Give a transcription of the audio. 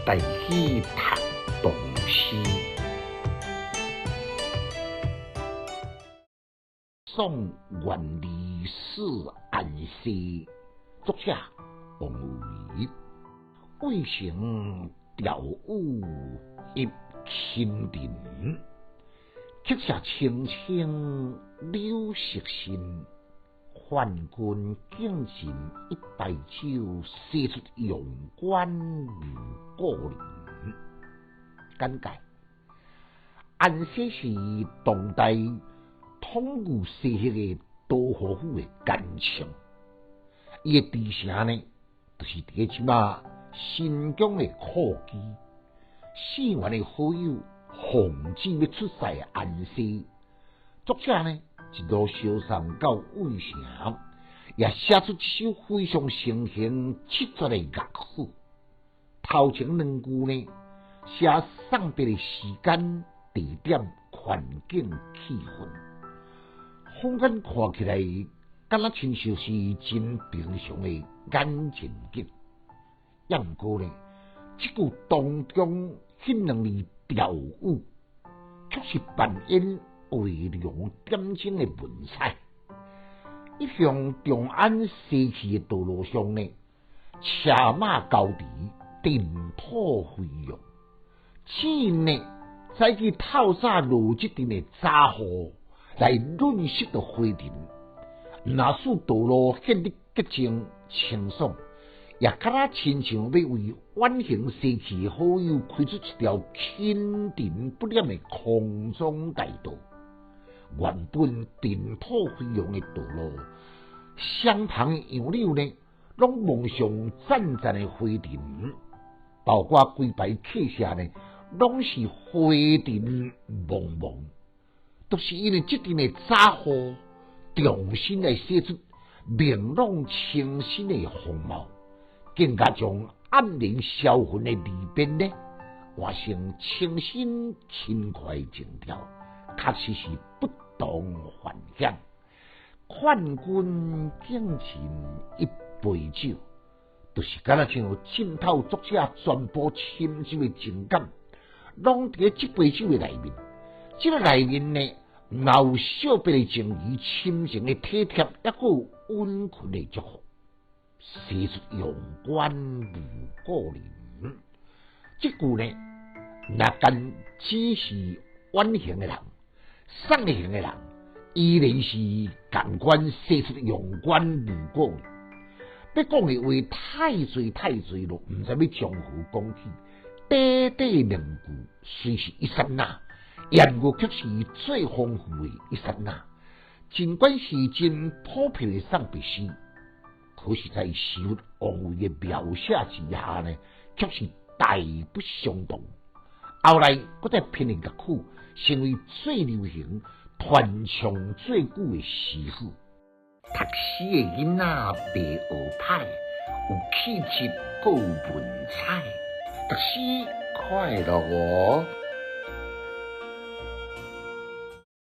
台語讀唐詩。送元二使安西，作者王維。渭城朝雨浥輕塵，曲社青青柳色新。勸君更盡一杯酒，西出陽關無故人。簡介：安西是唐代統御西域的都護府的簡稱。伊的治城呢，就是佇咧這馬新疆的庫基。四元的好友奉旨欲出使安西，作者呢，一路相送到渭城，也寫出這首非常成形七絕的樂府。頭前兩句呢，寫送別的時間、地點、環境、氣氛，仿眼看起來，敢若親像是真平常的眼前景。抑毋過呢，這句當中彼兩字朝雨，卻是扮演畫龍點睛的文采。一向長安西去的道路上呢，車馬交織，塵土飛揚。只因呢，早起透早落這陣的早雨來潤濕著灰塵，若使道路顯得潔淨清爽，也敢若親像欲為遠行西去的好友開出一條輕塵不染的空中大道。原本塵土飛揚的道路，雙旁的楊柳呢，攏蒙上層層的灰塵，包括規排客舍呢，攏是灰塵茫茫，都是因為這陣的早雨，重新來寫出明朗清新的風貌，更加將黯然銷魂的離別呢，換成清新輕快的情調，確實是不同凡響。勸君更盡一杯酒，就是敢若像浸透作者全部深深的情感，攏佇咧這杯酒的內面。這个內面呢，毋但有惜別的情誼、深情的體貼，抑閣有溫馨的祝福。西出陽關無故人，這句呢，若干只是遠行的人、送行的人，依然是仝款西出陽關無故人。欲講的話太濟太濟咯，毋知欲從何講起。短短兩句，雖是一剎那，毋過卻是最豐富的一剎那。儘管是真普遍的送別詩，可是，在詩人王維的描寫之下呢，卻是大不相同。後來，閣再編成樂曲，成為最流行、傳唱最久的詩曲。讀書的囡仔袂學歹，有氣質，閣有文采，讀書快樂哦。